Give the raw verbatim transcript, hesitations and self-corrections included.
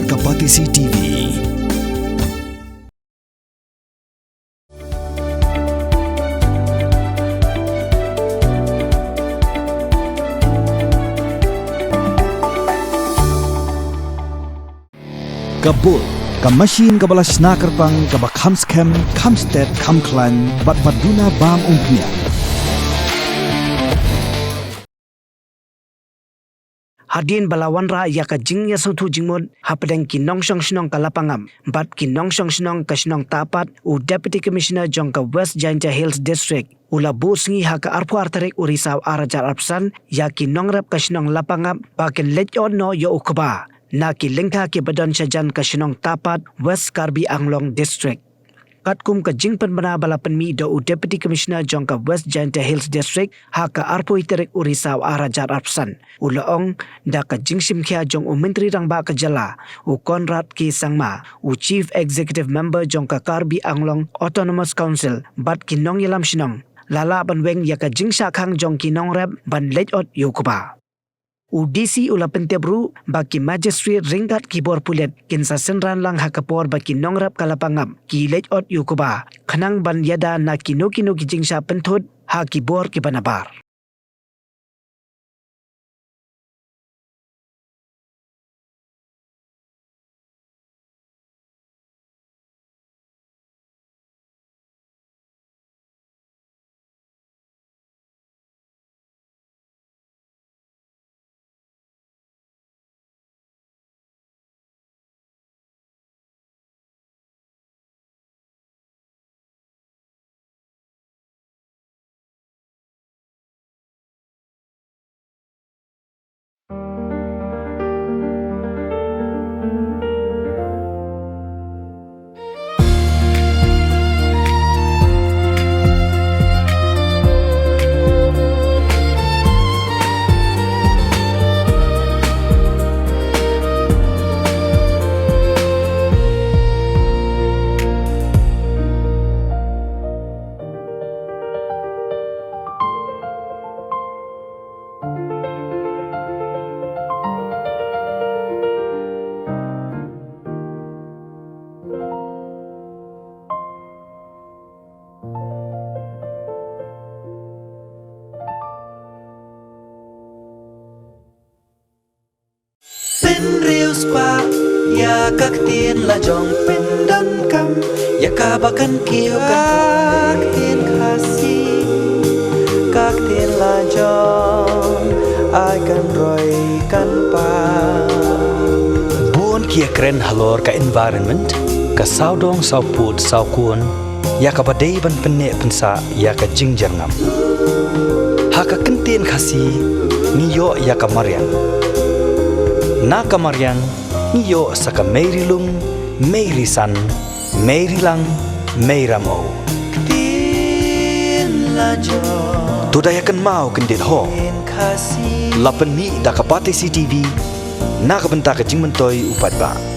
Ka Batesi T V. Ka Bull, ka machine kaba la shna kyrpang, kaba kham skhem, kham stet, kham khlaiñ, bad ba duna bam umphniang. Hadien ba la wanrah ïa ka jingïasngewthuh jingmut hapdeng ki nongshong shnong ka Lapangap bad ki nongshong shnong ka shnong Tahpat, u Deputy Commissioner jong ka West Jaintia Hills District u la buh sngi ha ka arphew ar tarik u Risaw ar hajar arphew san ïa ki nongrep ka shnong Lapangap ba kin leit ot noh ïa u kba na ki lyngkha kiba don shajan ka shnong Tahpat, West Karbi Anglong District. Katkum ka jingpynbna ba la pynmih da u Deputy Commissioner jong ka West Jaintia Hills District ha ka arphew tarik u Risaw ar hajar arphew san, u la ong, da ka jingshimkhia jong u Myntri Rangbah ka jylla, u Conrad K Sangma, u Chief Executive Member jong ka Karbi Anglong Autonomous Council bad ki nongïalam shnong, la lah ban weng ïa ka jingshah khang jong ki nongrep ban leit ot ïa u kba. U D C u la pyntip ruh ba ki magistrate ryngkat ki bor pulit kin sa synran lang ha ka por ba ki nongrep ka Lapangap ki leit ot ïa u kba, khnang ban ïada na kino kino ki jingshah pynthut ha ki bor kiba nabar. Pynriewspah ïa ka ktien la jong, pyndonkam ïa kaba kan kiew ka ktien Khasi, ka ktien la jong, ai kan roi kan pang. Bun ki ïakren halor ka environment, ka sawdong sawpud sawkun, ïa kaba dei ban pynneh pynsah ïa ka jingjyrngam. Ha ka kyntien Khasi ngi ïoh ïa ka mariang. Na ka mariang ngi ïoh sa ka mei ri lum, mei ri san, mei ri lang, mei ram o. Ktien la jong. To da ïa kynmaw kyndit ho. Ktien Khasi. La pynmih da ka Batesi T V na ka bynta ka jingmyntoi u paidbah.